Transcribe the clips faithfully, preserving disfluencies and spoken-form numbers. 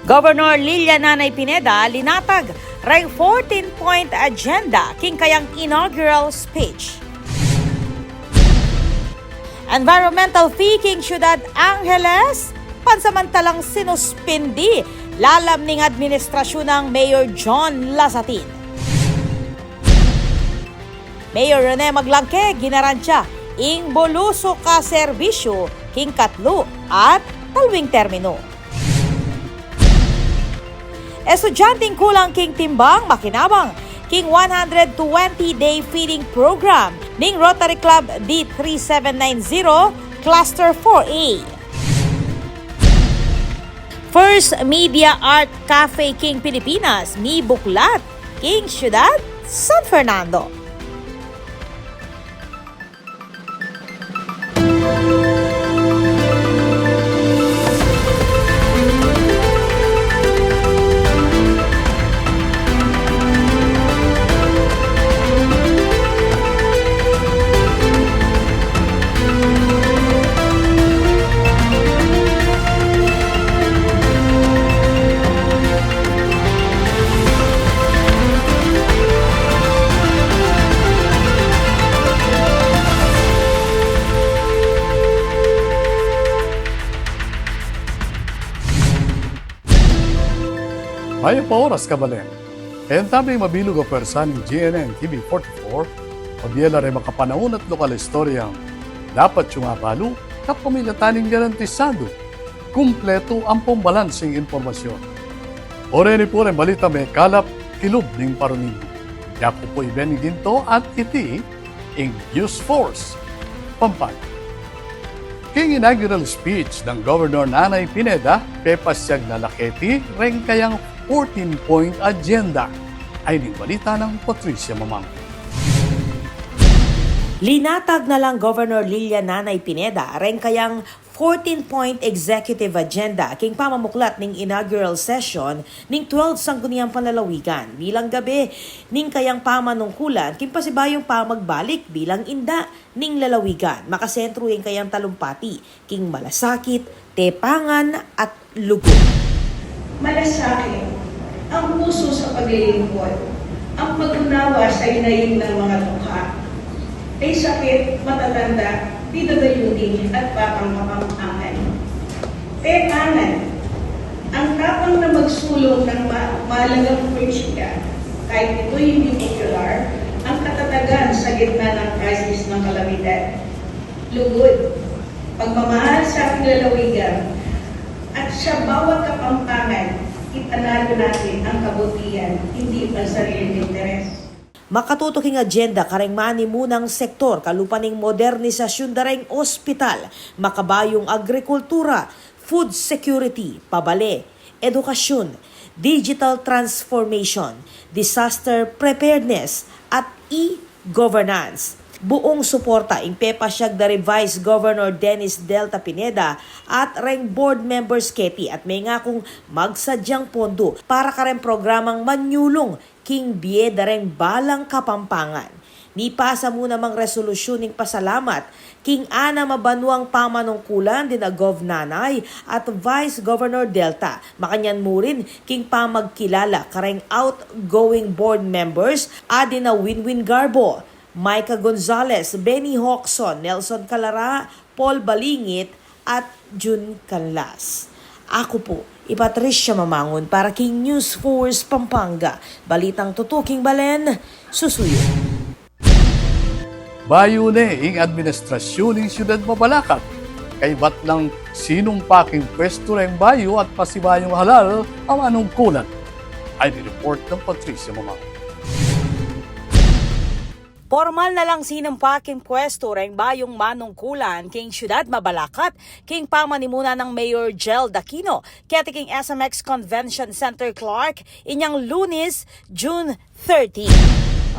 Governor Lilia Nanay Pineda linatag reng fourteen-point agenda king kayang inaugural speech. Environmental fee king Ciudad Angeles, pansamantalang sinuspindi lalam ning administrasyun nang Mayor John Lasatin. Mayor Rene Maglangke ginarantiya ing bulusu a serbisyu king katlu at talwing terminu. Estudyanteng kulang king timbang makinabang king one hundred twenty day feeding program ning Rotary Club D three seven nine zero Cluster four A. First Media Art Cafe king Pilipinas mibuklat king Siyudad San Fernando. Mayap a oras, kabalen. Kayang tabi mabilug a pwersa ning G N N T V forty-four, pabie la reng makapanaun at lokal a istoryang dapat yung abalu, kapamilatan ning garantisadu, kumpletu ampong balanseng impormasyun. O reni pu reng balitang mekalap kilub ning paruninggu. Yaku pu i Benny Ginto at iti ing News Force Pampanga. King inaugural speech nang Governor Nanay Pineda, pepasyag na la keti reng kayang fourteen-point agenda. Ay ning balita nang Patricia Mamang. Linatag na lang Governor Lilia Nanay Pineda reng kayang fourteen-point executive agenda king pamamuklat ning inaugural session ning twelfth Sangguniang Panlalawigan bilang gabe ning kayang pamanungkulan king pasibayung pamagbalik bilang inda ning lalawigan. Makasentru ing kayang talumpati king malasakit, tepangan at lugud. Malasakit ang pusu sa paglilingkod, ang pag-unawa sa inayin ng mga dukha. May sakit, matatanda, P W D, at Batang Kapampangan. Tepangan, ang tapang na magsulong ng ma-, mahalagang politika, kahit ito'y hindi popular, ang katatagan sa gitna ng krisis ng kalamidad. Lugud, pagmamahal sa ating lalawigan, at sa bawat Kapampangan, ipanalo natin ang kabutihan, hindi pansariling interes. Makatutuking agenda kareng manimunang sektor, kalupa ning modernisasyun da reng ospital, makabayung agrikultura, food security, pabale, edukasyun, digital transformation, disaster preparedness, at e-governance. Buung suporta ing pepasyag da ri Vice Governor Dennis Delta Pineda at reng board members keti at mengakung magsadyang pondu para kareng programang manyulung king bie da reng balang Kapampangan. Mipasa mu namang resolusyon ning pasalamat king anam a banuang pamanungkulan dina Gov Nanay at Vice Governor Delta. Makanyan mu rin king pamagkilala kareng outgoing board members a dina Winwin Garbo, Micah Gonzalez, Benny Hocson, Nelson Calara, Paul Balingit, at Jun Canlas. Aku pu i Patricia Mamangun para king News Force Pampanga. Balitang tutuking balen, susuyu. Bayu ne ing administrasyun ning Syudad Mabalacat. Kaybat lang sinumpa king pwestu reng bayu at pasibayung halal a manungkulan. Ay di report nang Patricia Mamangun. Pormal na lang sinumpa king pwestu reng bayung manungkulan king Syudad Mabalacat king pamanimuna nang Mayor Jel Aquino keti king S M X Convention Center Clark inyang Lunes, June thirty.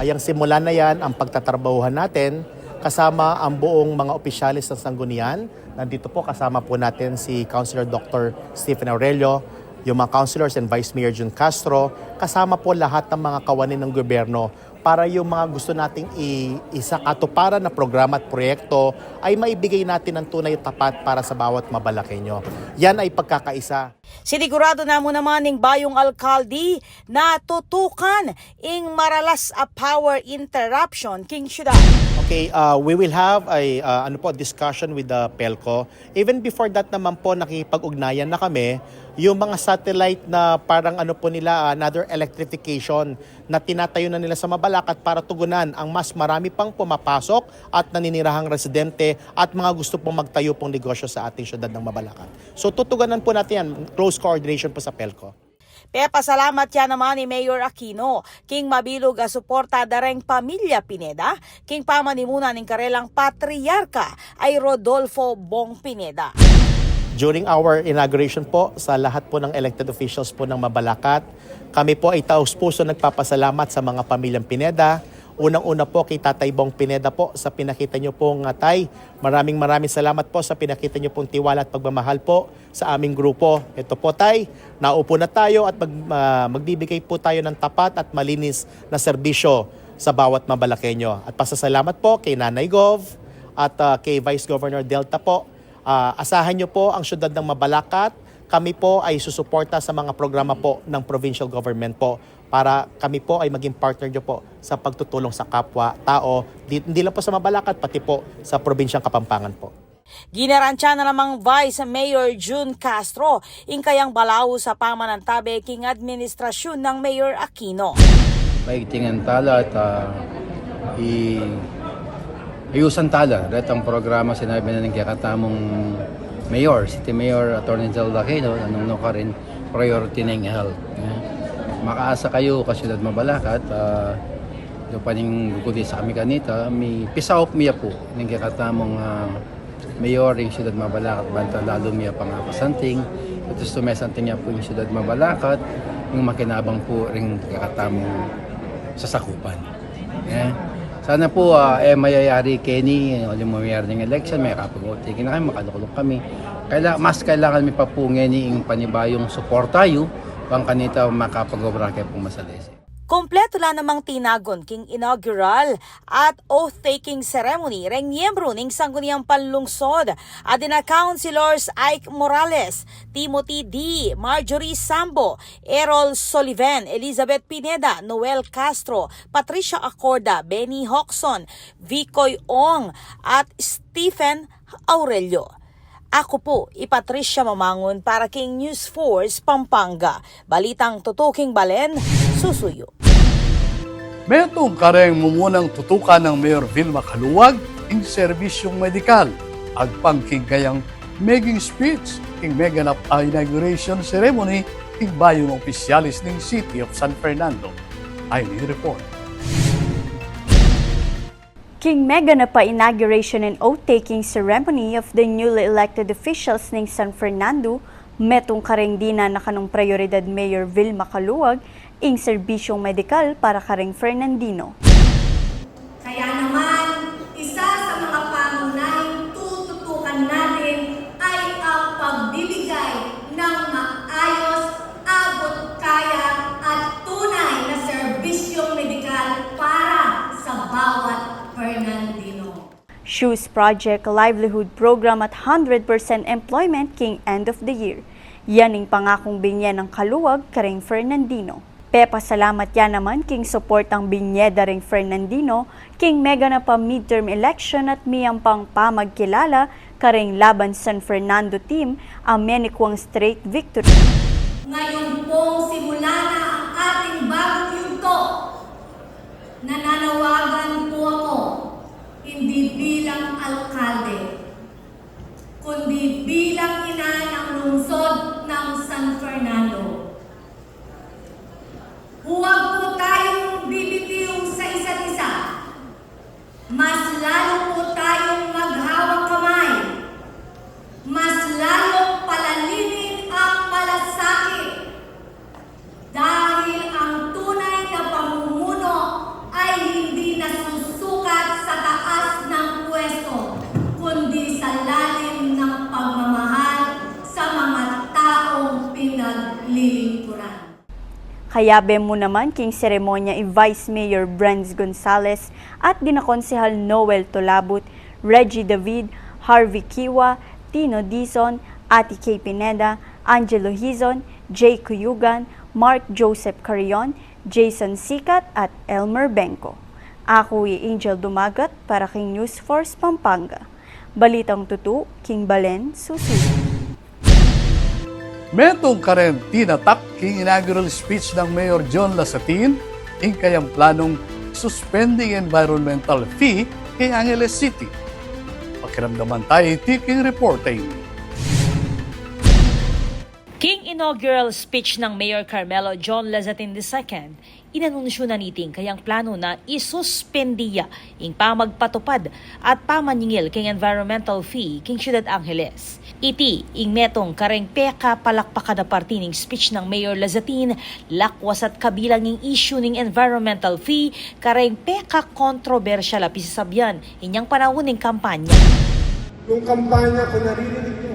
Ayang simulan na yan ang pagtatrabahuhan natin kasama ang buong mga opisyales ng Sanggunian. Nandito po, kasama po natin si Councilor Doctor Stephen Aurelio, yung mga councilors and Vice Mayor Jun Castro, kasama po lahat ng mga kawani ng gobyerno Para yung mga gusto nating i-, isakatuparan na programa at proyekto ay maibigay natin ng tunay at tapat para sa bawat Mabalakenyo. Yan ay pagkakaisa. Sinigurado na mu naman ning bayung alkalde na tutukan ing maralas a power interruption king syudad. Okay, uh, we will have a, uh, ano po, discussion with the PELCO. Even before that naman po, nakipag-ugnayan na kami. Yung mga satellite na parang ano po nila, uh, another electrification na tinatayo na nila sa Mabalacat para tugunan ang mas marami pang pumapasok at naninirahang residente at mga gusto pong magtayo pong negosyo sa ating syudad ng Mabalacat. So, tutugunan po natin yan. Close coordination po sa PELCO. Pepasalamat ya naman i Mayor Aquino king mabilug a suporta da reng pamilya Pineda king pamanimuna ning karelang patriarka ay Rodolfo Bong Pineda. During our inauguration po, sa lahat po ng elected officials po ng Mabalacat, kami po ay taus-puso nagpapasalamat sa mga pamilyang Pineda. Unang-una po kay Tatay Bong Pineda po sa pinakita niyo pong, ah, Tay. Maraming, maraming salamat po sa pinakita niyo pong tiwala at pagmamahal po sa aming grupo. Ito po, Tay, naupo na tayo at mag-, ah, magbibigay po tayo ng tapat at malinis na serbisyo sa bawat Mabalakenyo. At pasasalamat po kay Nanay Gov at, ah, kay Vice Governor Delta po. Ah, asahan niyo po ang siyudad ng Mabalacat. Kami po ay susuporta sa mga programa po ng provincial government po para kami po ay maging partner niyo po sa pagtutulong sa kapwa-tao, di, hindi lang po sa Mabalacat, pati po sa probinsyang Kapampangan po. Ginarantiya na namang Vice Mayor Jun Castro ing kayang balaus a pamanantabe king administrasyun nang Mayor Aquino. Maigting antala at, ah, i-, ayusan tala retang programa sinabi na ning kekatamung Mayor, City Mayor Attorney Delta Aquino, nung nukarin priority na ing health. Eh, makaasa kayu ka syudad Mabalacat, ah, do pa ning gugudi sa kami kanita, mipisaup mi ya pu ning kekatamung, ah, Mayor ing syudad Mabalacat, banta lalu mi ya pangapasanting, tus tumesanting ya pu ing syudad Mabalacat, ing makinabang pu ring kekatamung sasakupan. Eh, sana pu, ah, e mayayari keni, alimang mayari ning election, makapag-vote kami, makalukluk kami. Kaila-, mas kailangan mi pa pu ngeni ing panibayung suporta yu, bang kanita makapag-obra ke pung masalese. Kompletu la namang tinagun king inaugural at oath-taking ceremony reng miyembru ning Sangguniang Panlungsod, a dina Councilors Ike Morales, Timothy D, Marjorie Sambo, Errol Soliven, Elizabeth Pineda, Noel Castro, Patricia Acorda, Benny Hoxon, Vicoy Ong, at Stephen Aurelio. Aku pu i Patricia Mamangun para king News Force Pampanga. Balitang tutuking balen, susuyu. Metung kareng mumunang tutukan nang Mayor Vilma Caluag ing serbisyung medikal, agpang king kayang meging speech king meganap a inauguration ceremony king bayung opisyalis ning City of San Fernando. Aini report. King meganap a inauguration and oath-taking ceremony of the newly elected officials ning San Fernando, metung kareng dinan na kanung Prayoridad Mayor Vilma Caluag ing serbisyung medikal para kareng Fernandino. Kaya naman, isa sa mga pangunahing tututukan natin ay ang pagbibigay ng maayos, abot kaya at tunay na serbisyong medikal para sa bawat Fernandino. Shoes Project Livelihood Program at hundred percent employment king end of the year. Yan ing pangakung binye nang Caluag kareng Fernandino. Pepasalamat ya naman king suportang binye da reng Fernandino king meganap a midterm election at miyam pang pamagkilala kareng laban San Fernando team a menikuang straight victory. Ngayon pong simula na ang ating bagong yugto, nananawagan po ako, hindi bilang alkalde, kundi bilang ina ng lungsod ng San Fernando. Huwag po tayong bibitiw sa isa't isa. Mas lalo po tayong maghawak kamay. Mas lalong palalimin ang malasakit. Dahil ang tunay na pamumuno ay hindi na Kayabe mu naman king seremonya i Vice Mayor Brenz Gonzales at dina Konsehal Noel Tolabut, Reggie David, Harvey Kiwa, Tino Dizon, Ati Kay Pineda, Angelo Hizon, Jay Cuyugan, Mark Joseph Carrion, Jason Sikat at Elmer Bengco. Aku i Angel Dumagat para king News Force Pampanga. Balitang tutu king balen susu. Metung kareng tinatak king inaugural speech nang Mayor John Lazatin, ing kayang planung suspending environmental fee king Angeles City. Pakiramdaman taya iti king reporting. King inaugural speech nang Mayor Carmelo John Lazatin the second, inanunsyu na niting kayang planu na isuspendi ya ing pamagpatupad at pamanyingil king environmental fee king Ciudad Angeles. Iti ing metung kareng pekapalakpakan a parti ning speech nang Mayor Lazatin, lakwas at kabilang ing issue ning environmental fee kareng pekakontrobersyal a pisasabian inyang panaun ning kampanya. Nung kampanya ku, naririnig nyo,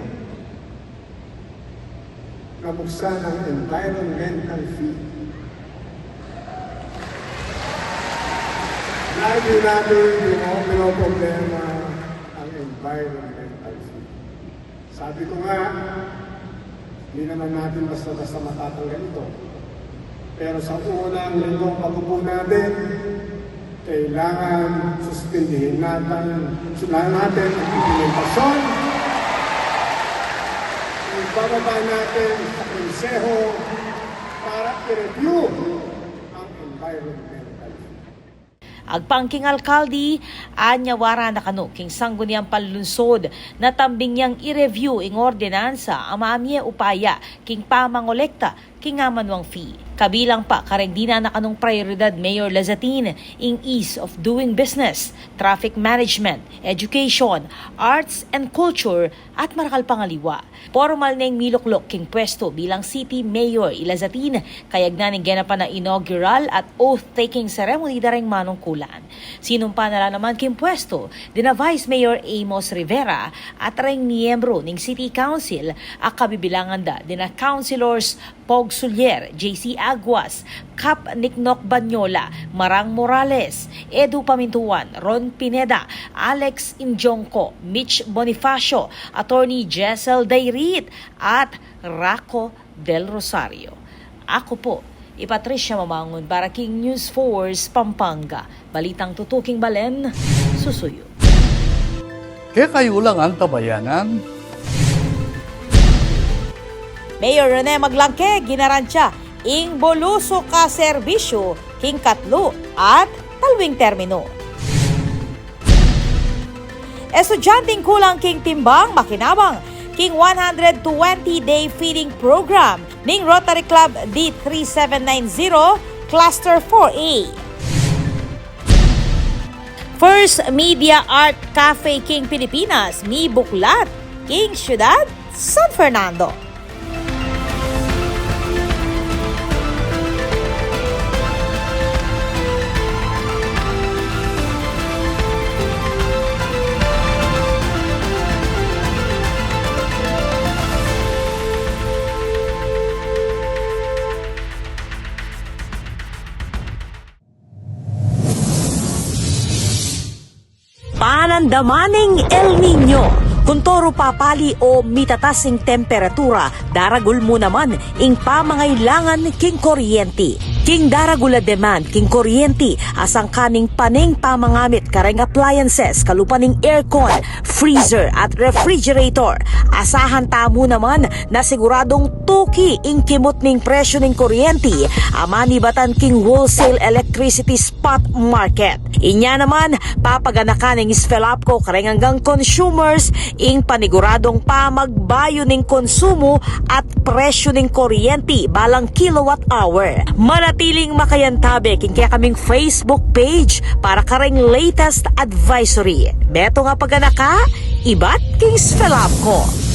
nabuksan ang environmental fee. Lagi natin pinoproblema ang environmental fee. Sabi ko nga, hindi naman natin basta-basta matatanggal ito. Pero sa unang linggong pag-upo natin, kailangan suspendihin natin, sundan natin ang implementasyon. Ibababa natin sa Konseho para i-review ang environmental. Agpang king alkalde, anyawara na kanu king Sangguniang Panlunsod na tambing yang i-review ing ordinansa a mamie upaya king pamangolekta king amanuang fee. Kabilang pa kareng dinaun na kanung prayoridad Mayor Lazatin ing ease of doing business, traffic management, education, arts and culture, at marakal pang aliwa. Pormal neng milukluk king pwestu bilang City Mayor i Lazatin kayagnan ning genapan a inaugural at oath-taking ceremony da reng manungkulan. Sinumpa na la naman king pwestu dina Vice Mayor Amos Rivera at reng miyembru ning City Council a kabibilangan da dina Councilors Pog Sulier, J C Aguas, Kap Niknok Banyola, Marang Morales, Edu Pamintuan, Ron Pineda, Alex Injongco, Mitch Bonifacio, Attorney Jessel Dayrit, at Raco Del Rosario. Aku pu i Patricia Mamangun para king News Force Pampanga. Balitang tutu king balen, susuyu. Kekayu lang, antabayanan. Mayor Rene Maglangke ginarantya ing bulusu a serbisyu king katlu at talwing terminu. Estudyanteng kulang king timbang makinabang king one hundred twenty day feeding program ning Rotary Club D three seven nine zero Cluster four A. First Media Art Cafe king Pilipinas mibuklat king Syudad San Fernando. Panandaman ning El Niño. Kuntoru papali o mitatas ing temperatura, daragul mu naman ing pamangailangan king kuryenti. King daragul a demand king kuryenti, asangkan ning pane ing pamangamit kareng appliances kalupa ning aircon, freezer at refrigerator, asahan tamu naman na siguradung tuki ing kimut ning presyu ning kuryenti a manibatan king wholesale electricity spot market. Inya naman, papaganakan ning SFELAPCO kareng anggang consumers ing paniguradung pamagbayu ning konsumu at presyu ning kuryenti balang kilowatt hour. Manatiling makayantabe king kekaming Facebook page para kareng latest advisory. Metung a paganaka ibat king SFELAPCO.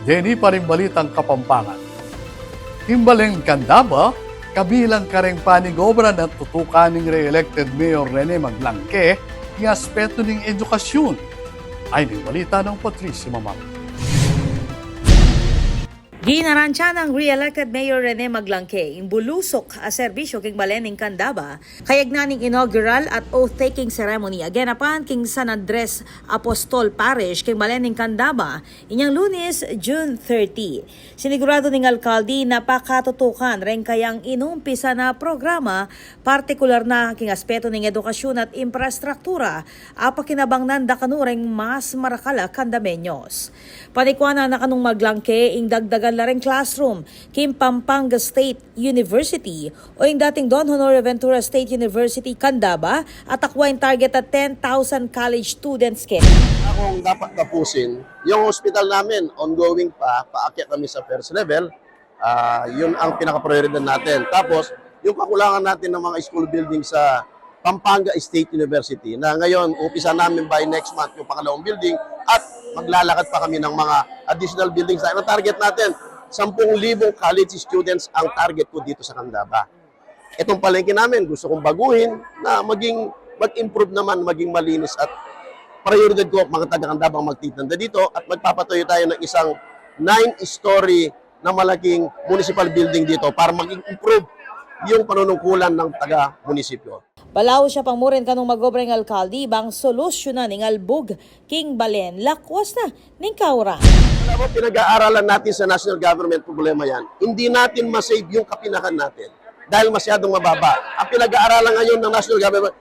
Deni pa ring balitang Kapampangan. King balen Candaba, kabilang kareng panigobra na tutukan ning re-elected Mayor Rene Maglangke ing aspeto ning edukasyun. Ay ning balita nang Patricia Mamang. Ginarantya nang re-elected Mayor Rene Maglangke ing bulusuk a serbisyu king balen ning Candaba, kayagnan ning inaugural at oath-taking ceremony a ginapan king San Andres Apostol Parish king balen ning Candaba, inyang Lunes, June thirty. Siniguradu ning alkalde na pakatutukan reng kayang inumpisa na programa, partikular na king aspeto ning edukasyun at imprastruktura, a pakinabangnan da kanu reng mas marakal a Candamenyos. Panikuanan na kanung Maglangke ing dagdagan la reng classroom king Pampanga State University o ing dating Don Honorio Ventura State University Candaba, at akwa ing target a ten thousand college students keni. Kung dapat tapusin, yung hospital namin, ongoing pa, paakyat kami sa first level. Ah, yun ang pinaka-prioridad natin. Tapos, yung kakulangan natin ng mga school building sa Pampanga State University, na ngayon, umpisa namin by next month yung pangalawang building at maglalakad pa kami ng mga additional buildings. Ang target natin, sampung libong college students ang target ko dito sa Candaba. Itong palengke namin, gusto kong baguhin na maging, mag-improve naman, maging malinis at prioridad ko, mga taga-Candaba ang magtitinda dito at magpapatayo tayo ng isang nine-story na malaking municipal building dito para maging improve yung panunungkulan ng taga-munisipyo. Balaod ya pang murin kanung mag-obra ing alkalde bang solusyunan ing albug king balen lakwas na ning kauran. Alam mo, pinag-aaralan natin sa national government problema yan. Hindi natin ma-save yung kapinakan natin dahil masyadong mababa. Ang pinag-aaralan ngayon ng national government,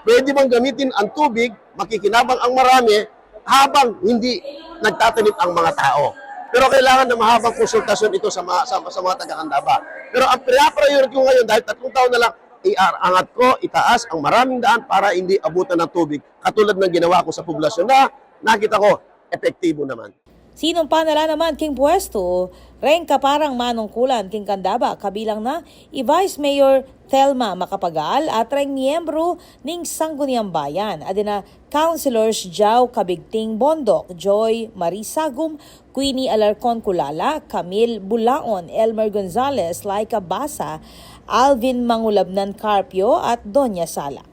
pwede bang gamitin ang tubig, makikinabang ang marami, habang hindi nagtatanim ang mga tao. Pero kailangan na mahabang konsultasyon ito sa mga, sa, sa mga taga-Candaba. Pero ang pinapriority ko ngayon, dahil tatlong taon na lang, iangat ko, itaas ang maraming daan para hindi abutan ng tubig. Katulad ng ginawa ko sa poblasyon na nakita ko, epektibo naman. Sinumpa na la naman king pwestu reng kaparang manungkulan king Candaba, kabilang na i Vice Mayor Thelma Macapagal at reng miyembru ning Sangguniang Bayan, adina Councilors Jao Cabigting Bondoc, Joy Marie Sagum, Queenie Alarcon Culala, Camille Bulaon, Elmer Gonzalez, Laika Basa, Alvin Mangulabnan Carpio, at Doña Sala.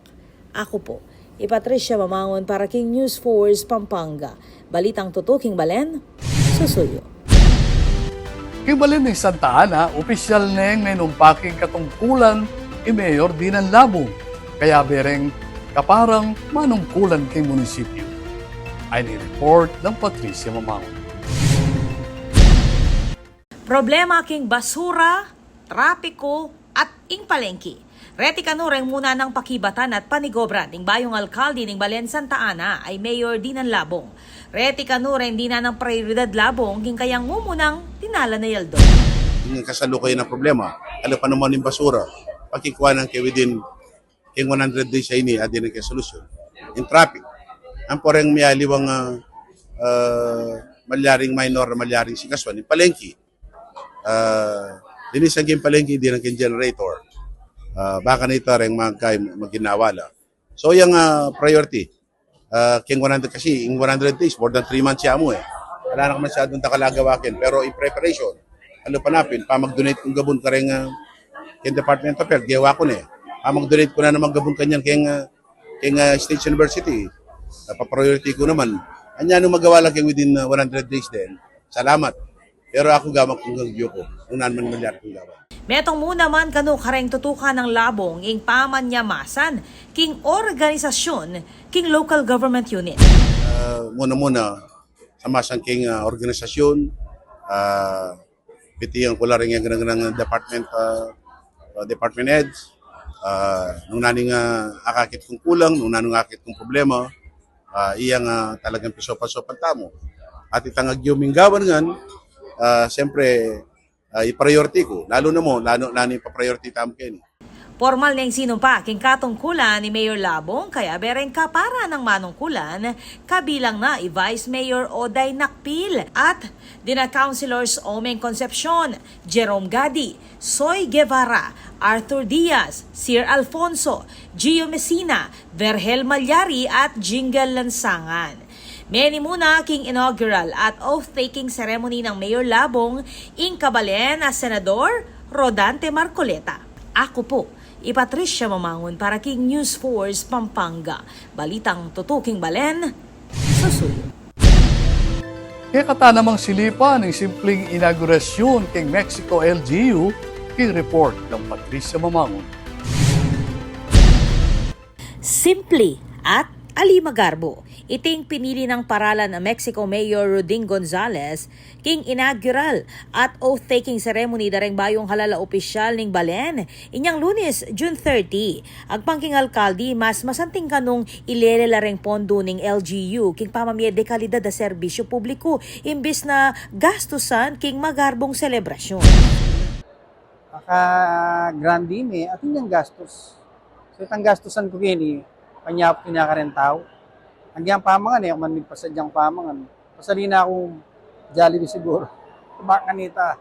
Aku pu i Patricia Mamangun para king News Force Pampanga. Balitang tutu king balen, susuyu. King balen ning Santa Ana, opisyal neng menumpa king katungkulan i Mayor Dinan Labong, kayabe reng kaparang manungkulan king munisipyu. Ay ni report nang Patricia Mamangun. Problema king basura, trapiku, at ing palengki. Reti kanu reng muna nang pakibatan at panigobran ning bayung alkalde ning balen Santa Ana a i Mayor Dinan Labong. Reti kanu reng dinan nang prioridad Labong king kayang mumunang dinalan a yaldo. Ing kasalukuyan a problema, alu pa naman ing basura, pakikuanan ke within king one hundred days a ini, a dinan ke solusyon. Ing traffic, ampo reng miyaliwang, ah, ah, malyaring minor, malyaring sikasuan, ing palengki. Ah, linisan ke ing palengki, dinan ke ing generator. Ah, baka na ita reng magkai, maginawa la. So, yang, ah, priority, ah, king one hundred kasi, ing one hundred days, more than three months ya mu e. Ala na ku masyadung dakal a gawa ken. Pero in preparation, alu pa na pin, pamag-donate kung gabun kareng, ah, king Department of Health, gewa ku ne. Pamag-donate ku na naman gabun kanyan king, ah, king, ah, State University. Ah, pa-priority ku naman. Anya nung magawa la keng within, ah, one hundred days din. Salamat. Pero aku gawa kung gagyu ku, nung nanu man malyari kung gawa. Metung mu naman kanu kareng tutukan nang Labong ing pamanyamasan king organisasyun king local government unit. Ah, muna-muna, sa masang king, ah, organisasyun, ah, pitian ku la ring yang ganang-ganang department, ah, ah, department heads, ah, nung nanu ing, ah, akakit kung kulang, nung nanu ing akakit kung problema, ah, iyang, ah, talagang pisopan-sopan tamu. At itang agyu ming gawan ngan, ah, siyempre, ah, i-priority ku. Lalu na mu, lalu na ni pa-priority tamu keni. Pormal neng sinumpa king katungkulan i Mayor Labong, kayabe reng kaparang manungkulan, kabilang na i Vice Mayor Oday Nakpil at dinan Councilors Omeng Concepcion, Jerome Gadi, Soy Guevara, Arthur Diaz, Sir Alfonso, Gio Messina, Vergel Malyari at Jingle Lansangan. Meni muna king inaugural at oath-taking ceremony nang Mayor Labong ing kabalen a Senador Rodante Marcoleta. Aku pu i Patricia Mamangun para king News Force Pampanga. Balitang tutuking balen, susuyu. Kekata namang silipan ing simpling inaugurasyun king Mexico L G U, king report nang Patricia Mamangun. Simple at ali magarbo. Iting pinili nang paralan a Mexico Mayor Ruding Gonzales king inaugural at oath-taking ceremony da reng bayung halal a opisyal ning balen inyang Lunes, June thirty. Agpang king alkalde, mas masanting kanung ilele la reng pondo ning L G U king pamamie de kalidad a serbisyu publiku imbis na gastusan king magarbung selebrasyun. Maka grande me, atin yang gastus. So, itang gastusan ku keni, panyapu keni kareng tau. Agyang pamangan e, aku man migpasadyang pamangan. Pasali na kung Jollibee siguru. Bang kanita.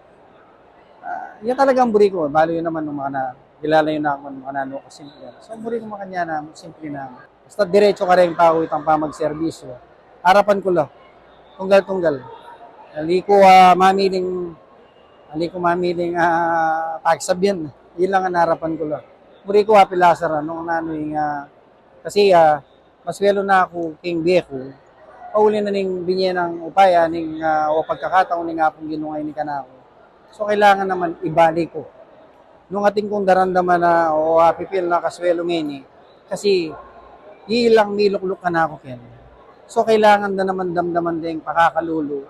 Ah, iya talagang buri ku. Balu yu naman nung makana, kilala yu na aku man makananu kasi. So, buri ku makanyan na, simple na. Basta diretso kareng tau itang pamagserbisyu. Arapan ku la. Tunggal-tunggal. Ali ku, ah, mamiling, ali ku mamiling, ah, pakisabian. Ila ngan arapan ku la. Buri ku apil la sana nung nanu ing, ah, kasi, ah, maswelu na ku king bie ku. Pauli na ning binye nang upaya ning, ah, o pagkakataon ning Apung Ginu ngeni kanaku. So, kailangan naman ibalik ku. Nung atin kung daramdaman na o apipil na kaswelu ngeni, kasi ilang milukluk kanaku keni. So, kailangan da naman damdaman deng pakakalulu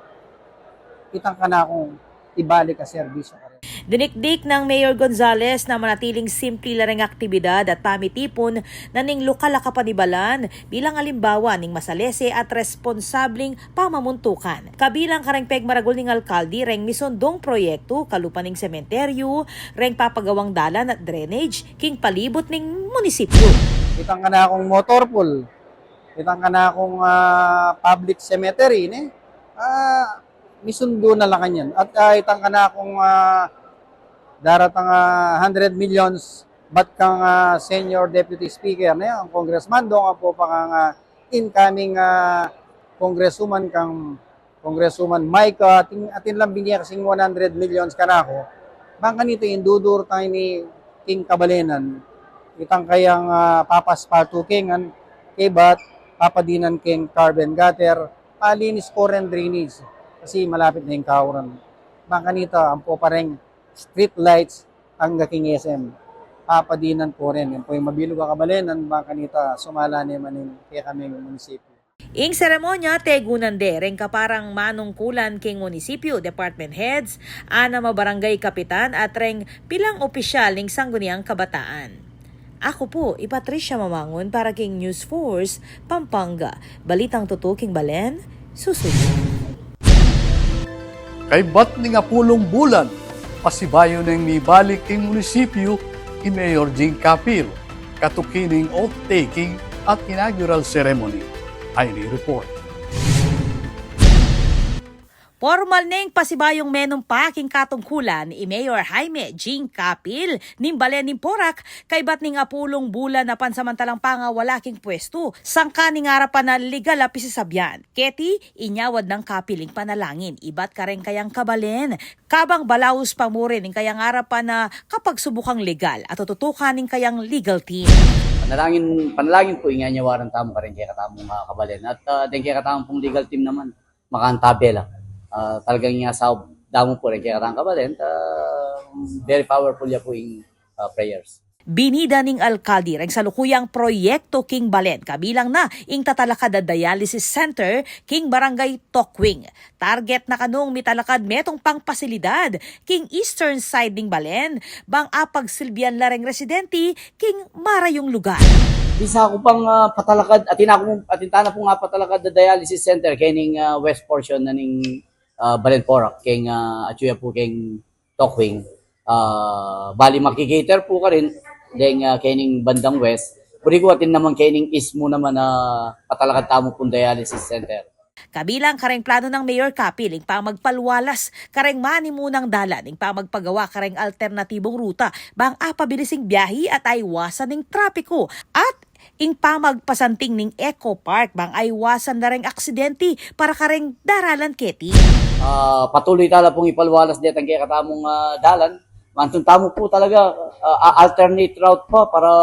itang kanakung ibalik a serbisyu kareng. Dinikdik nang Mayor Gonzales na manatiling simple la reng aktibidad at pamitipun na ning lokal a kapanibalan bilang alimbawa ning masalese at responsabling pamamuntukan. Kabilang kareng pegmaragul ning alkalde reng misundung proyektu kalupa ning sementeryu, reng papagawang dalan at drainage king palibut ning munisipyu. Itang kanakung motor pool, itang kanakung, ah, public cemetery, ne? Ah, misundu na la kanyan. At, ah, itang kanakung, ah, daratang, ah, hundred millions, bat kang, ah, Senior Deputy Speaker, ne? Ang Congressman, dong apo pa kang, ah, incoming, ah, Congresswoman kang Congresswoman Micah, atin, atin lang binye kasing one hundred millions kanaku. Bang kanita ing dudurut ini king kabalenan, itang kayang, ah, papaspaltu keng, kaybat papadinan keng curb and gutter, palinis ko reng drainage, kasi malapit na ing kauran. Bang kanita, ampo pa reng street lights angga king S M. Papadinan ko rin. Yan po ing mabilug a kabalenan, bang kanita, sumala ne man ing kekaming munisipyu. Ing seremonya, tegunan de reng kaparang manungkulan king munisipyu, department heads, anam a barangay kapitan, at reng pilang opisyal ning Sangguniang Kabataan. Aku pu i Patricia Mamangun para king News Force Pampanga. Balitang tutu king balen, susunod. Kaybat ning apulung bulan, pasibayu neng mibalik king munisipyu i Mayor Jing Capil, katuki ning oath-taking at inaugural ceremony. Ay ni report. Pormal neng pasibayung menumpa king katungkulan i Mayor Jaime Jing Capil ning balen ning Porac, kaybat ning apulung bulan a pansamantalang pangawala king pwestu, sangkan ning arapan a legal a pisasabian. Keti, inyawad nang Capil ing panalangin ibat kareng kayang kabalen, kabang balaus pa mu rin ing kayang arapan a kapagsubukang legal at tututukan ning kayang legal team. Panalangin, panalangin pu ing anyawaran tamu kareng kekatamung, ah, kabalen at, ah, deng kekatamung pung legal team naman, makantabe la. Ah, talagang ing asawa, damu pu reng kekatamung kabalen, ah, very powerful ya pu ing, ah, prayers. Binida ning alkalde reng salukuyang proyektu king balen, kabilang na ing tatalakad a dialysis center king Barangay Tokwing. Target na kanung mitalakad metung pang pasilidad king eastern side ning balen, bang apagsilbian la reng residente king marayung lugar. Bisa ku pang, ah, patalakad, atin aku, atin tana pung, ah, patalakad a dialysis center kening, ah, west portion na ning, ah, Balen Porac, keng, ah, atyu ya pu keng Tokwing. Ah, bali makikater pu karin deng, ah, kening bandang west. Buri ku atin naman kening east mu naman, ah, patalakad tamu pung dialysis center. Kabilang kareng planu nang Mayor Capil ing pamagpalwalas kareng manimunang dalan, ing pamagpagawa kareng alternatibung ruta, bang apabilis ing biahe at aiwasan ing trapiku, at Ing pamagpasanting ning Eco Park bang aiwasan da reng aksidenti para kareng daralan keti. Ah, patuloy tala pung ipalwalas detang kekatamung, ah, dalan. Mantun tamu pu talaga, ah, alternate route pa para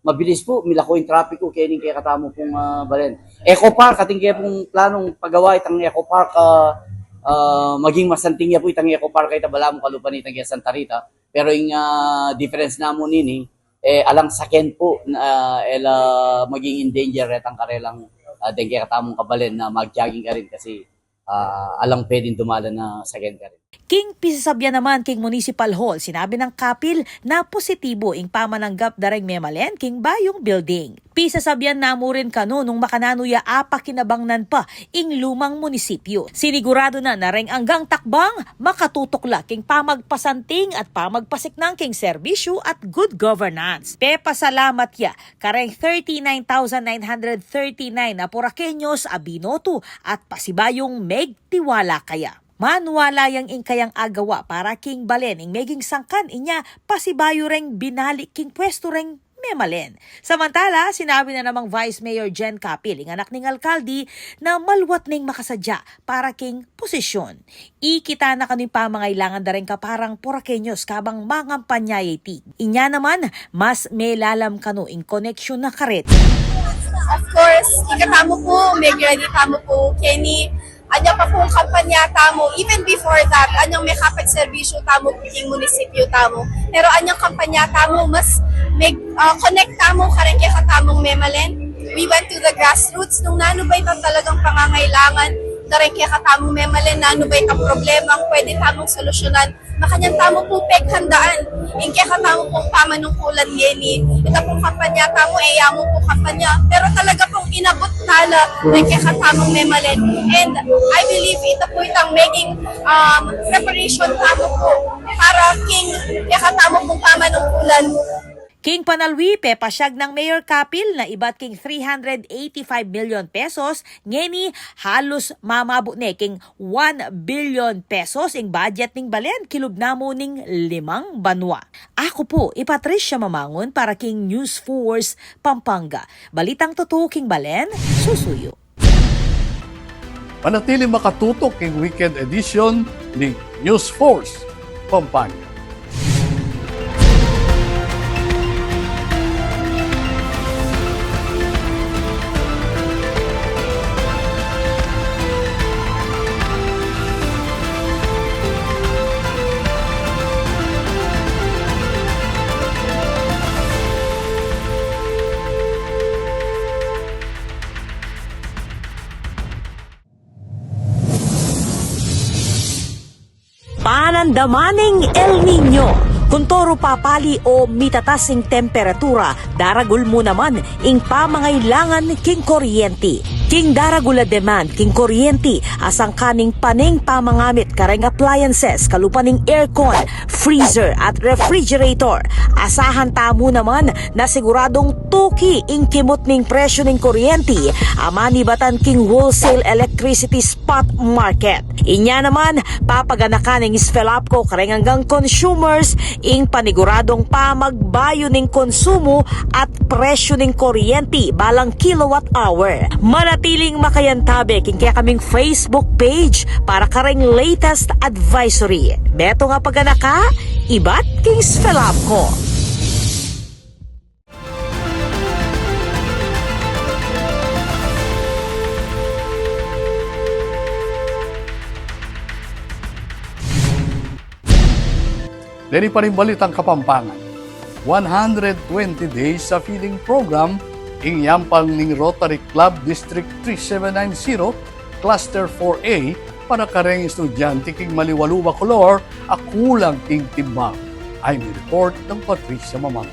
mabilis pu, milako ing trapiko keni kekatamu pung, ah, balen. Eco Park, atin ke pung planung pagawa itang Eco Park, ah, ah, maging masanting ya pu itang Eco Park a ita balamu kalupa nitang ke Santa Rita. Pero ing, ah, difference namu nini, e, alang saken pu, ah, e la maging in danger retang karelang, ah, deng kekatamung kabalen na mag-jogging karin kasi, ah, alang pwedeng dumalan na saken karin. King pisasabyan naman king Municipal Hall, sinabi nang Kapil na positibo ing pamananggap da reng memalen king bayung building. Pisasabyan na mu rin kanu nung makananu ya apakinabangnan pa ing lumang munisipyu. Siniguradu na na reng anggang takbang makatutok la king pamagpasanting at pamagpasiknang king serbisyu at good governance. Pepasalamat ya kareng thirty-nine thousand nine hundred thirty-nine na Poraqueños a binoto at pasibayung megtiwala kaya. Maniwala yang ing kayang agawa para king balen ing meging sangkan inya pasibayu reng binalik king pwestu reng memalen. Samantala, sinabi na namang Vice Mayor Jen Kapil, ing anak ning alkalde, na maluat neng makasadya para king posisyon. Ikit na kanu ing pamangailangan da reng kaparang Poraqueños kabang mangampanya ya iti. Inya naman, mas melalam kanu ing koneksyon na karet. Of course, ikatamu pu, meg-ready tamu pu keni. Anyang pa pung kampanya tamu, even before that, anyang mekapagserbisyu tamu king munisipyu tamu. Pero anyang kampanya tamu, mas meg-, ah, connect tamu kareng kekatamung memalen. We went to the grassroots nung nanu ba itang talagang pangangailangan da reng kekatamung memalen, nanu ba itang problemang pwede tamung solusyonan. Makanyan tamu pu peghandaan ing kekatamu pung pamanungkulan ngeni. Ita pung kampanya tamu, e ya mu pu kampanya, pero talaga pung inabut tala ing kekatamung memalen. And I believe ita pu itang meging, um, preparation tamu pu para king kekatamu pung pamanungkulan. King panalwi, pepasyag nang Mayor Kapil na ibat king three hundred eighty-five million pesos, ngeni halus mamabu ne king one billion pesos ing budget ning balen kilub namu ning limang banua. Aku pu i Patricia Mamangun para king News Force Pampanga. Balitang tutu king balen, susuyu. Manatiling makatutok king weekend edition ning News Force Pampanga. Panandaman ning El Niño. Kuntoru papali o mitatas ing temperatura, daragul mu naman ing pamangailangan king kuryenti. King daragul a demand king kuryenti, a sangkan ning paneng pamangamit kareng appliances kalupa ning aircon, freezer at refrigerator, asahan tamu naman na siguradung tuki ing kimut ning presyu ning kuryenti a manibatan king wholesale electricity spot market. Inya naman, papaganakan ning SFELAPCO kareng anggang consumers ing paniguradung pamagbayu ning konsumu at presyu ning kuryenti balang kilowatt hour. Manatiling makayantabe king kekaming Facebook page para kareng latest advisory. Metung a paganaka, ibat king SFELAPCO. Deni pa ring balitang Kapampangan, one hundred twenty days a feeding program ing yampang ning Rotary Club District three seven nine zero, Cluster four A, para kareng estudyante king Maliwalu, Bacolor a kulang king timbang. Ay, may report nang Patricia Mamang.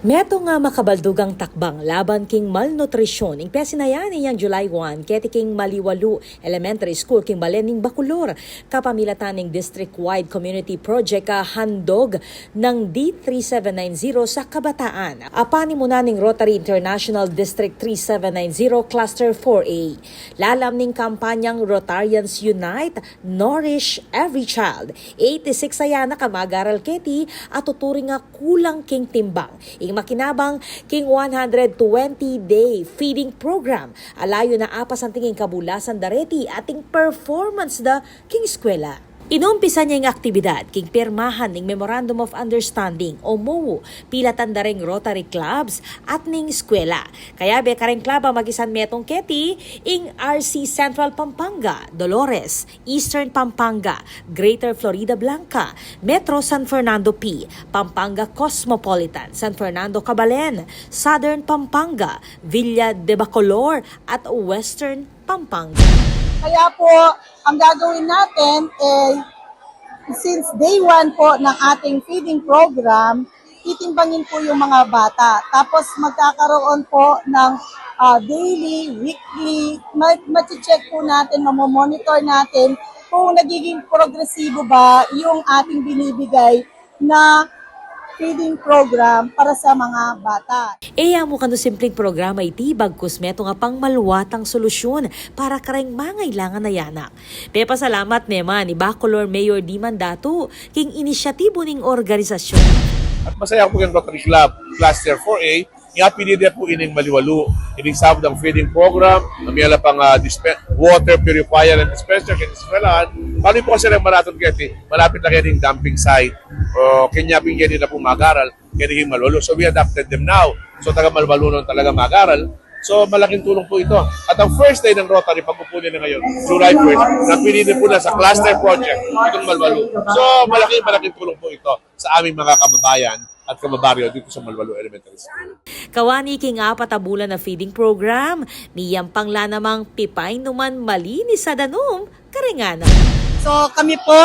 Metung a makabaldugang takbang laban king malnutrisyon ing pesinayan inyang July one keti king Maliwalu Elementary School king balen ning Bacolor, kapamilatan ning district-wide community project a handog nang D three seven nine zero sa kabataan a panimunan ning Rotary International District three seven nine zero Cluster four A. Lalam ning kampanyang Rotarians Unite, Nourish Every Child. Eighty-six a anak a mag-aral keti a tuturing a kulang king timbang. Ing Makinabang king one hundred twenty day feeding program, a layun na apasan ding kabulasan da reti at ing performance da king eskwela. Inumpisan ya ing aktibidad king pirmahan ning Memorandum of Understanding o MOU, pilatan da ring Rotary Clubs at ning eskwela. Kayabe kareng club a magisan metung keti, ing R C Central Pampanga, Dolores, Eastern Pampanga, Greater Florida Blanca, Metro San Fernando P, Pampanga Cosmopolitan, San Fernando Cabalen, Southern Pampanga, Villa de Bacolor, at Western Pampanga. Kaya po, ang gagawin natin, eh, since day one po ng ating feeding program, titimbangin po yung mga bata. Tapos magkakaroon po ng, ah, daily, weekly, ma-, ma-check po natin, mamomonitor natin kung nagiging progresibo ba yung ating binibigay na feeding program para sa mga bata. E ya mu kanu simpleng programa iti, bagkus metung a pangmaluatang solusyon para kareng mangailangan a anak. Pepasalamat ne man i Bacolor Mayor Dee Mandatu king inisyatibu ning organisasyon. At masaya ku king Rotary Club Cluster four A, ing apilide pu ining Maliwalu, ining sabdang feeding program, na miyala pang, ah, dispe-, water purifier and dispenser king eskwelahan. Paano pu kasi reng maratun keti, malapit na keti ing dumping site. O, kanya pin keti na pu mag-aral, keti king Maliwalu. So we adopted them now. So taga Maliwalu na talaga mag-aral. So, malaking tulong po ito. At ang first day ng Rotary, pag-upo nila ngayon, July first, napili din po na sa cluster project itong Malwalu. So, malaking, malaking tulong po ito sa aming mga kababayan at kababaryo dito sa Malwalu Elementary School. Kawani king apat a bulan a feeding program, miyampang la namang pipainuman malinis a danum kareng anak. So, kami po,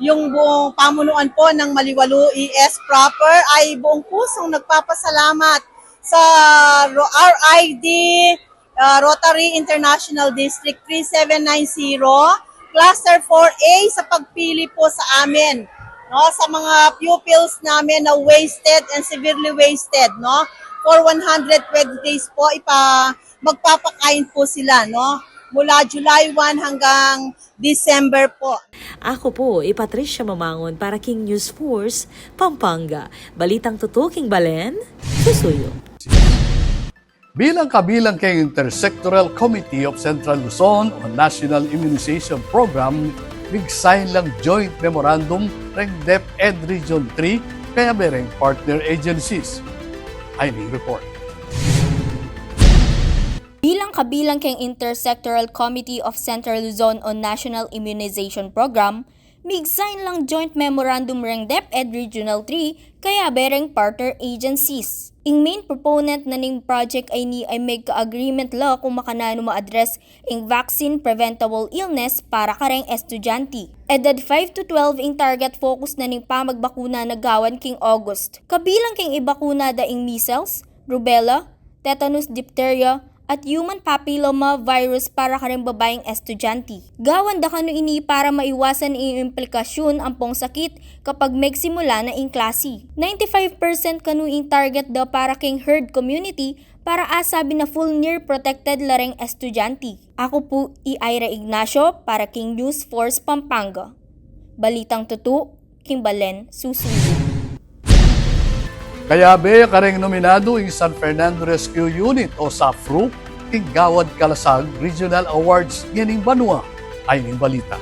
yung buong pamunuan po ng Maliwalu E S proper, ay buong pusong nagpapasalamat sa Ro-, R I D, ah, Rotary International District three seven nine zero, Cluster four A, sa pagpili po sa amin, no, sa mga pupils namin na wasted and severely wasted, no, for one hundred twenty days po, ipa-, magpapakain po sila, no, mula July one hanggang December po. Aku pu i Patricia Mamangun para king News Force Pampanga. Balitang tutu king balen, susuyu. Bilang kabilang keng Intersectoral Committee of Central Luzon on National Immunization Program, mig-sign lang joint memorandum reng DepEd Region three kayabe reng partner agencies. Ayni ing report. Bilang kabilang keng Intersectoral Committee of Central Luzon on National Immunization Program, mig-sign lang joint memorandum reng DepEd Regional three kayabe reng partner agencies. Ing main proponent na ning project a ini ay magka-agreement la kung makananu ma-address ing vaccine preventable illness para kareng estudyante. Edad five to twelve ing target focus na ning pamagbakuna na gawan king August. Kabilang keng ibakuna da ing measles, rubella, tetanus, diphtheria, at human papilloma virus para kareng babaing estudyante. Gawan da kanu ini para maiwasan ing implikasyon ampong sakit kapag megsimula na ing klase. Ninety-five percent kanu ing target da para king herd immunity para asabi na full near protected la reng estudyante. Aku pu i Ira Ignacio para king News Force Pampanga. Balitang tutu, king balen, susuyu. Kayabe kareng nominadu ing San Fernando Rescue Unit o SAFRU, king Gawad Kalasag Regional Awards ngening banua. Ayni ing balita.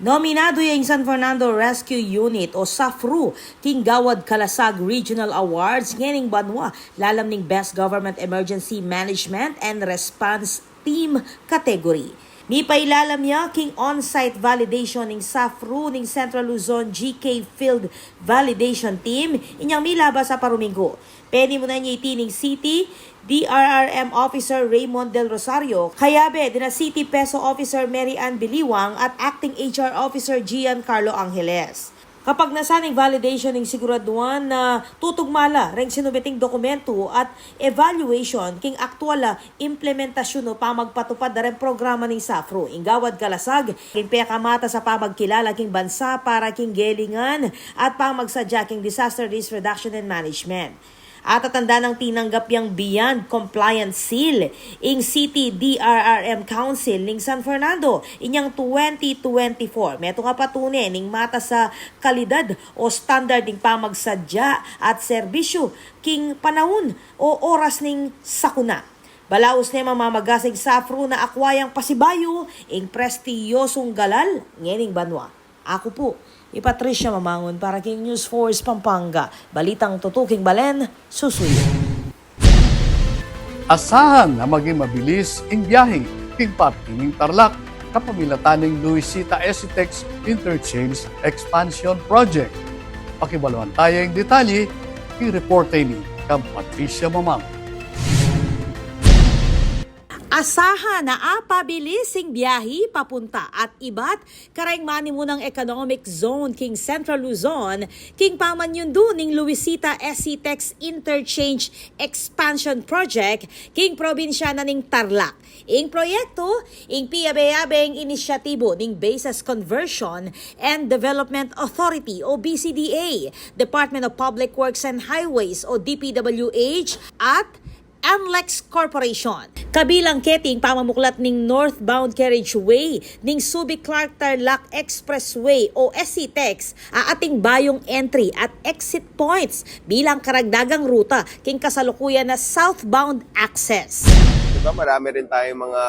Nominadu ya ing San Fernando Rescue Unit o SAFRU king Gawad Kalasag Regional Awards ngening banua, lalam ning Best Government Emergency Management and Response Team category. Mipailalam ya king on-site validation ning SAFRU ning Central Luzon G K Field Validation Team, inyang milabas a paruminggu. Penimunan ya iti ning City D R R M Officer Raymond Del Rosario, kayabe dina City PESO Officer Mary Ann Biliwang at Acting H R Officer Gian Carlo Angeles. Kapagnasan ning validation ning siguraduan na tutugma la reng sinumiting dokumentu at evaluation king aktual a implementasyun o pamagpatupad da reng programa ning SAFRU ing Gawad Kalasag, king pekamata sa pamagkilala king bansa para king gelingan at pamagsadya king disaster risk reduction and management. At tatandang tinanggap yang Beyond Compliance Seal ing City D R R M Council ning San Fernando inyang twenty twenty-four. Metung a patune ning matas a kalidad o standard ning pamagsadya at serbisyu king panaun o oras ning sakuna. Balaus ne mamamagasing safru na akwa yang pasibayu ing prestiyosung galal ngening banua. Aku pu i Patricia Mamangun para king News Force Pampanga. Balitang tutuking balen, susuyu. Asahan a maging mabilis ing biyahe king parking ning Tarlac kapamilatan ning Luisita S C Tex Interchange Expansion Project. Pakibaluan taya ing detalye king reporte ni kang Patricia Mamangun. Asahan a apabilis ing biyahe papunta at ibat kareng manimunang economic zone king Central Luzon king pamanyundu ning Luisita S C Tex Interchange Expansion Project king probinsya na ning Tarlac. Ing proyektu, ing piyabe-yabeng inisyatibu ning Bases Conversion and Development Authority o B C D A, Department of Public Works and Highways o D P W H, at NLEX Corporation. Kabilang keti ing pamamuklat ning northbound carriageway ning Subic Clark Tarlac Expressway o S C Tex a ating bayung entry at exit points bilang karagdagang ruta king kasalukuyan na southbound access. Diba, marami rin tayong mga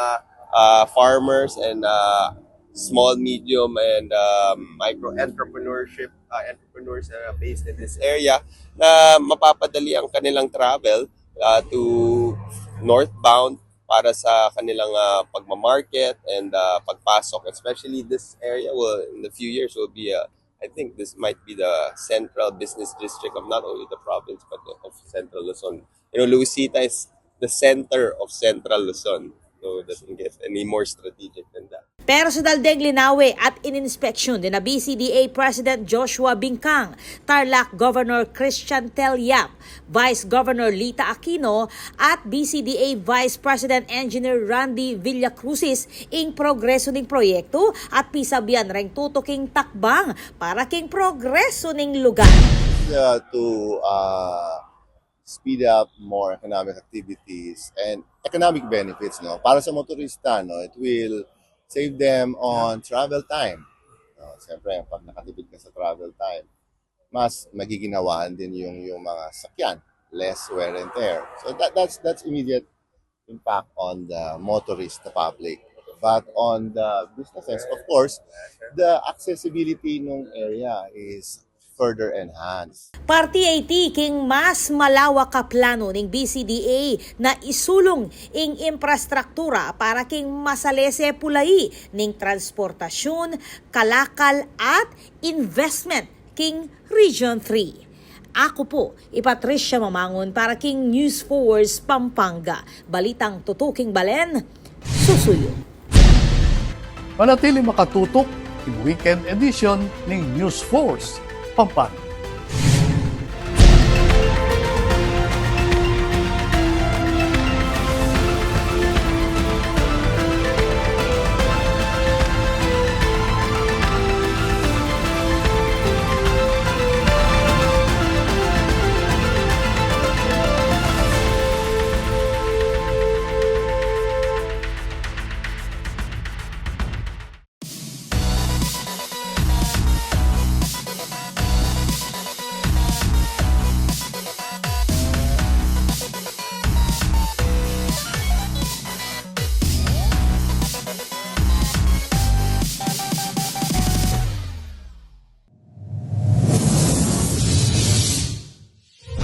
ah, farmers and ah, small, medium, and um, micro entrepreneurship uh, entrepreneurs uh, based in this area na mapapadali ang kanilang travel uh, to northbound para sa kanilang uh, pagmamarket and uh, pagpasok, especially this area will in the few years will be uh, I think this might be the central business district of not only the province but of Central Luzon. You know, Luisita is the center of Central Luzon, so it doesn't get any more strategic than that. Personal deng linawe at ininspeksyun den a B C D A President Joshua Bingkang, Tarlac Governor Christian Tel Yap, Vice Governor Lita Aquino at B C D A Vice President Engineer Randy Villacrucis ing progresu ning proyektu at pisabian reng tutuking takbang para king progresu ning lugar. Uh, to uh, speed up more economic activities and economic benefits, no? Para sa motorista, no, it will save them on travel time. No? Siyempre, pag nakatipid ka sa travel time, mas magiginawaan din yung yung mga sakyan, less wear and tear. So that that's that's immediate impact on the motorist, the public. But on the businesses, of course, the accessibility nung area is further enhanced. Parti iti king mas malawak a planu ning B C D A na isulung ing imprastruktura para king masalese pulai ning transportasyun, kalakal at investment king Region three. Aku pu i Patricia Mamangun para king News Force Pampanga. Balitang tutuking balen, susuyu. Manatili makatutok king weekend edition ning News Force Pampanga.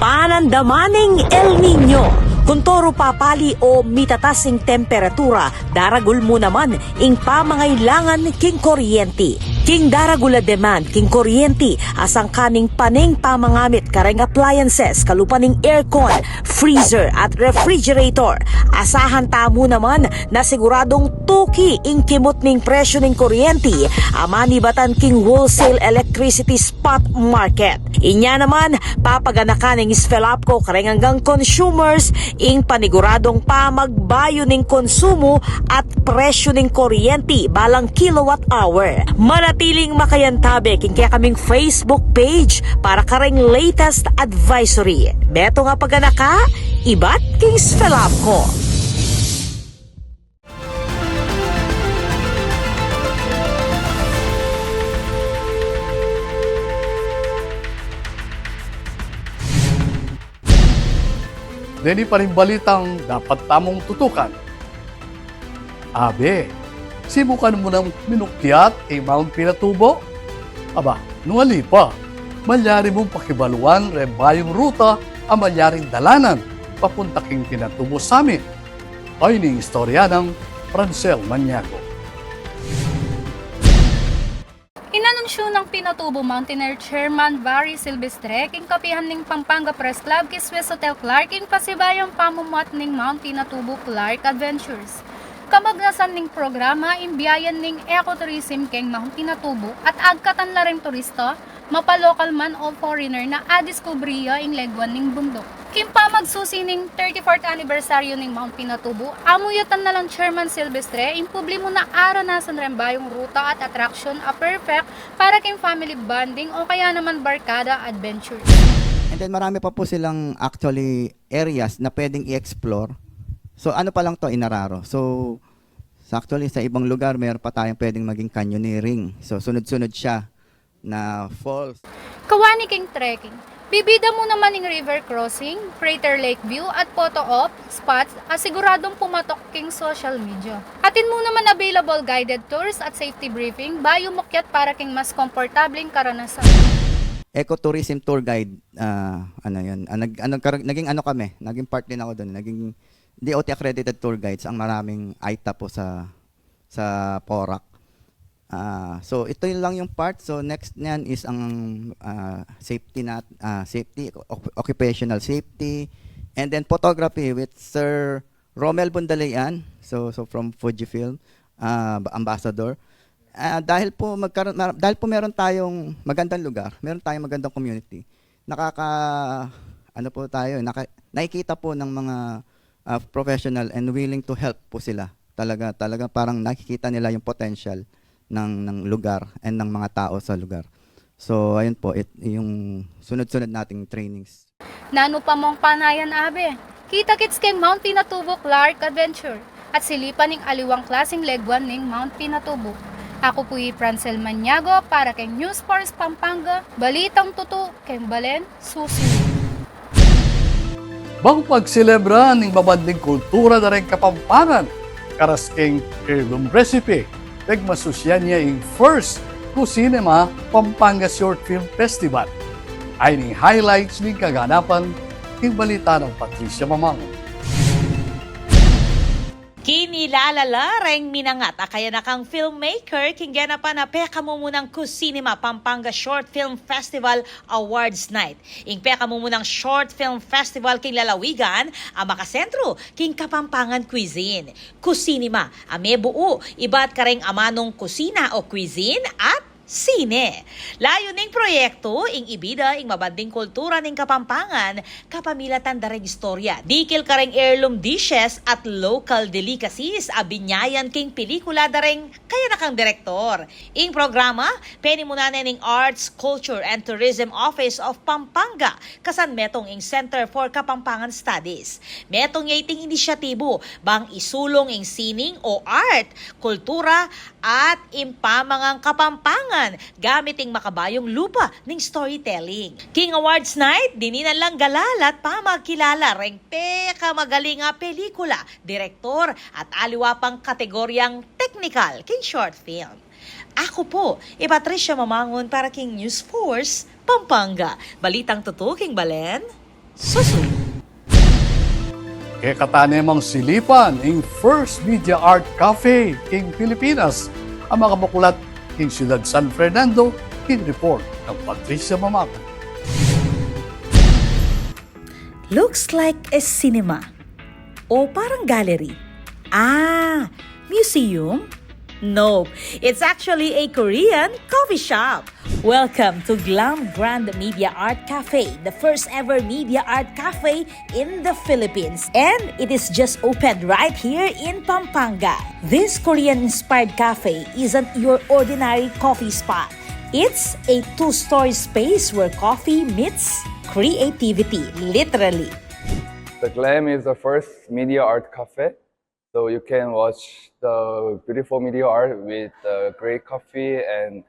Panandaman ing El Niño. Kuntoru papali o mitatas ing temperatura, daragul mu naman ing pamangailangan king kuryenti. King daragul a demand king kuryenti, asangka ning paneng pamangamit kareng appliances kalupa ning aircon, freezer at refrigerator. Asahan tamu naman na siguradung tuki ing kimut ning presyu ning kuryenti a manibatan king wholesale electricity spot market. Inya naman, papaganakan ning SFELAPCO kareng anggang consumers ing paniguradung pamagbayu ning konsumu at presyu ning kuryenti balang kilowatt hour. Mana Tiling makayantabe king kekaming Facebook page para kareng latest advisory. Metung a paganaka, ibat king Sfelabco. Deni pa ring balitang dapat tamung tutukan. Abe, sibukan mu nang minukyat ing Mount Pinatubo? Aba, nung ali pa, malyari mung pakibaluan reng bayung ruta a malyaring dalanan papunta king Pinatubo Summit. Ayni ing istorya nang Francel Maniago. Inanunsyu nang Pinatubo Mountaineer Chairman Barry Silvestre king kapihan ning Pampanga Press Club king Swiss Hotel Clark ing pasibayung pamumuat ning Mount Pinatubo Clark Adventures. Kamagnasan ning programa ing biyayan ning ecotourism king Mount Pinatubo at agkatan la ring turista, mapa-local man o foreigner, na adiskubre ya ing leguan ning bunduk. King pamagsusi ning thirty-fourth anibersaryu ning Mount Pinatubo, amuyatan na lang Chairman Silvestre ing publiko na aranasan reng bayung ruta at atraksyon a perfect para king family bonding o kaya naman barkada adventures. And then marami pa po silang actually areas na pwedeng i-explore. So ano pa lang to, Inararo. So, so actually sa ibang lugar meron pa tayong pwedeng maging canyoneering. So sunod-sunod siya na falls. Kawani king trekking, bibida mu naman ing river crossing, crater lake view at photo op spots a siguradung pumatok king social media. Atin mu naman available guided tours at safety briefing bayu mukyat para king mas komportabling karanasan. Ecotourism tour guide, ah, ano yun, ah, nag, ano, kar- naging ano kami, naging part din ako doon, naging D O T accredited tour guides ang maraming I T A po sa sa Porac. Ah, so ito yun lang yung part. So next niyan is ang ah, safety nat ah, safety, oc- occupational safety, and then photography with Sir Romel Bundalian. So so from Fujifilm, ah, ambassador. Ah, dahil po magkaroon mar- dahil po meron tayong magandang lugar, meron tayong magandang community. Nakaka ano po tayo, naka, nakikita po ng mga ah, professional and willing to help po sila. Talaga talaga parang nakikita nila yung potential ng ng lugar and ng mga tao sa lugar. So ayun po, it, yung sunod-sunod nating trainings. Nanu pa mung panayan, abe? Kita-kits keng Mount Pinatubo Clark Adventure at silipan ing aliwang klaseng leguan ning Mount Pinatubo. Aku pu i Francel Maniago para keng News Force Pampanga, balitang tutu keng balen, susi. Bang pagselebra ning mabanding kultura da reng Kapampangan, karas keng heirloom recipe, pegmasusyan ya ing first Cucinema Pampanga Short Film Festival. Ayni ing highlights ning kaganapan king balita nang Patricia Mamango. Kinilala la reng minangat a kayanakang filmmaker king genapan a pekamumunang Cucinema Pampanga Short Film Festival Awards Night. Ing pekamumunang short film festival king lalawigan a makasentru king Kapampangan cuisine. Cucinema a mebuu ibat kareng amanung kusina o cuisine at sine. Layun ning proyektu ing ibida ing mabanding kultura ning Kapampangan kapamilatan da reng istorya dikil kareng heirloom dishes at local delicacies a binyayan king pelikula da reng kayanakang direktor. Ing programa penimunan ne ning Arts, Culture and Tourism Office of Pampanga kasan metung ing Center for Kapampangan Studies. Metung ya iting inisyatibu bang isulung ing sining o art, kultura at ing pamangan Kapampangan gamit ing makabayung lupa ning storytelling. King awards night, dininan lang galala at pamagkilala reng pekamagaling a pelikula, direktor at aliwa pang kategoryang teknikal king short film. Aku pu i Patricia Mamangun para king News Force Pampanga. Balitang tutu king balen, susu. Kekatanemang silipan ing first media art cafe king Pilipinas a makabuklat king siyudad San Fernando. King report nang Patricia Mamangun. Looks like a cinema. O parang gallery. Ah, museum? No, it's actually a Korean coffee shop. Welcome to Glam Grand Media Art Cafe, the first ever media art cafe in the Philippines. And it is just opened right here in Pampanga. This Korean-inspired cafe isn't your ordinary coffee spot. It's a two-story space where coffee meets creativity, literally. The Glam is the first media art cafe, so you can watch the beautiful media art with uh, great coffee and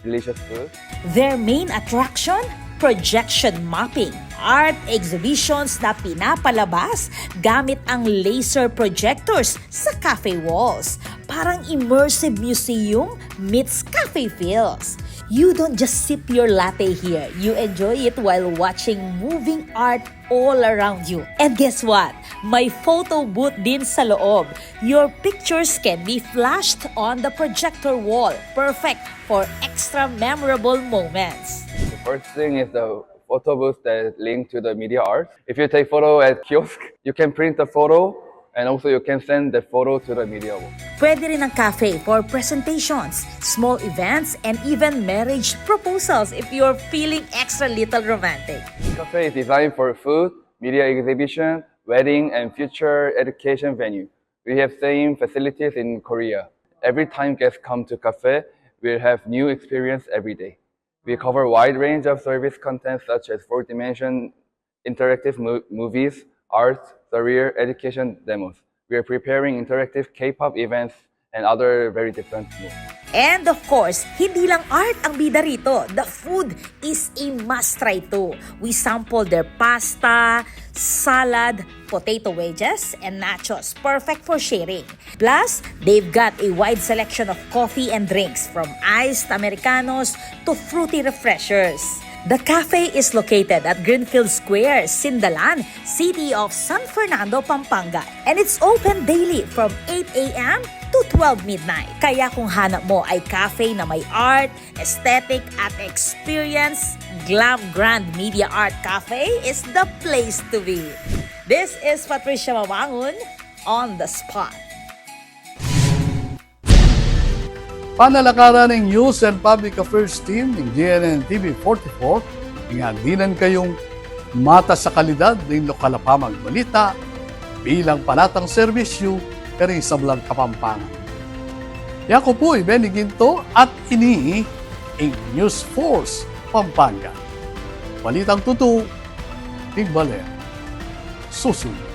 delicious food. Their main attraction, projection mapping. Art exhibitions na pinapalabas gamit ang laser projectors sa cafe walls. Parang immersive museum meets cafe feels. You don't just sip your latte here, you enjoy it while watching moving art all around you. And guess what? May photo booth din sa loob. Your pictures can be flashed on the projector wall. Perfect for extra memorable moments. The first thing is the photo booth that link to the media art. If you take photo at kiosk, you can print the photo and also you can send the photo to the media wall. Pwede rin ang cafe for presentations, small events, and even marriage proposals if you're feeling extra little romantic. Cafe is designed for food, media exhibition, wedding, and future education venue. We have same facilities in Korea. Every time guests come to cafe, we'll have new experience every day. We cover wide range of service content such as four-dimension interactive mo- movies, arts, career, education demos. We are preparing interactive K-pop events and other very different moves. And of course, hindi lang art ang bida rito. The food is a must-try too. We sample their pasta, salad, potato wedges, and nachos. Perfect for sharing. Plus, they've got a wide selection of coffee and drinks, from iced Americanos to fruity refreshers. The cafe is located at Greenfield Square, Sindalan, City of San Fernando, Pampanga, and it's open daily from eight a.m. to twelve midnight. Kaya kung hanap mo ay cafe na may art, aesthetic at experience, Glam Grand Media Art Cafe is the place to be. This is Patricia Mamangun on the spot. Panalakaran ning News and Public Affairs Team ning G N N T V forty-four, ing adinan kayung matas a kalidad ning lokal a pamagbalita bilang panatang serbisyu karing sablang Kapampangan. Yaku pu i Benny Ginto at ini ing News Force Pampanga. Balitang tutu, tigbaler, susunod.